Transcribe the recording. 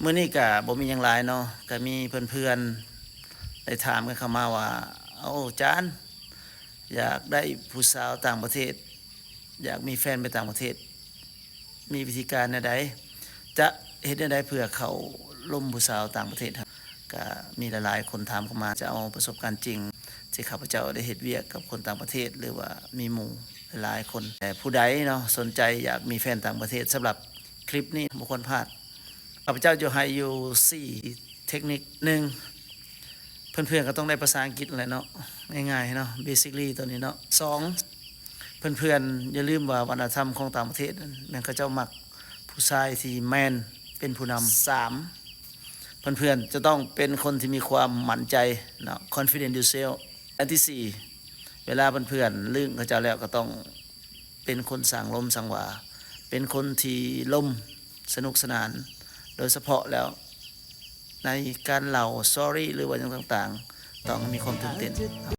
ມື້ນີ້ກະບໍ່ມີຫຍັງຫຼາຍເນາະ ກະມີເພື່ອນໆ ໄດ້ຖາມກັນເຂົ້າມາວ່າ ໂອ້ ອາຈານ ຢາກໄດ້ຜູ້ສາວຕ່າງປະເທດ ຢາກມີແຟນໄປຕ່າງປະເທດ ມີວິທີການແນວໃດ? ຈະເຮັດແນວໃດເພື່ອເຂົ້າລົມຜູ້ສາວຕ່າງປະເທດ? ກະມີຫຼາຍໆຄົນຖາມເຂົ້າມາ ຈະເອົາປະສົບການຈິງ ທີ່ຂ້າພະເຈົ້າໄດ້ເຮັດວຽກກັບຄົນຕ່າງປະເທດ ຫຼືວ່າມີໝູ່ຫຼາຍໆຄົນ ແຕ່ຜູ້ໃດເນາະ ສົນໃຈຢາກມີແຟນຕ່າງປະເທດ ສຳລັບຄລິບນີ້ບໍ່ຄວນພາດ. ຂ້າພະເຈົ້າຈະໃຫ້ຢູ່ສີ່ເທັກນິກ. ໜຶ່ງ ເພື່ອນໆກໍຕ້ອງໄດ້ພາສາອັງກິດແຫຼະເນາະ ງ່າຍໆເນາະ ເບຊິກລີໂຕນີ້ເນາະ. ສອງ ເພື່ອນໆຢ່າລືມວ່າວັດທະນະທຳຂອງຕ່າງປະເທດນັ້ນ ແມ່ນເຂົາເຈົ້າມັກຜູ້ຊາຍທີ່ແມນເປັນຜູ້ນຳ. ສາມ ເພື່ອນໆຈະຕ້ອງເປັນຄົນທີ່ມີຄວາມໝັ້ນໃຈເນາະ confident yourself. ອັນທີສີ່ ເວລາເພື່ອນໆລຶ້ງເຂົາເຈົ້າແລ້ວ ກໍຕ້ອງເປັນຄົນສ້າງລົມສ້າງຫວ່າ ເປັນຄົນທີ່ລົມ ສະໜຸກສະໜານ ໂດຍສະເພາະແລ້ວໃນການເລົ່າສະຕໍຣີ ຫຼືວ່າຫຍັງຕ່າງໆ ຕ້ອງມີຄວາມຕື່ນເຕັ້ນເນາະ.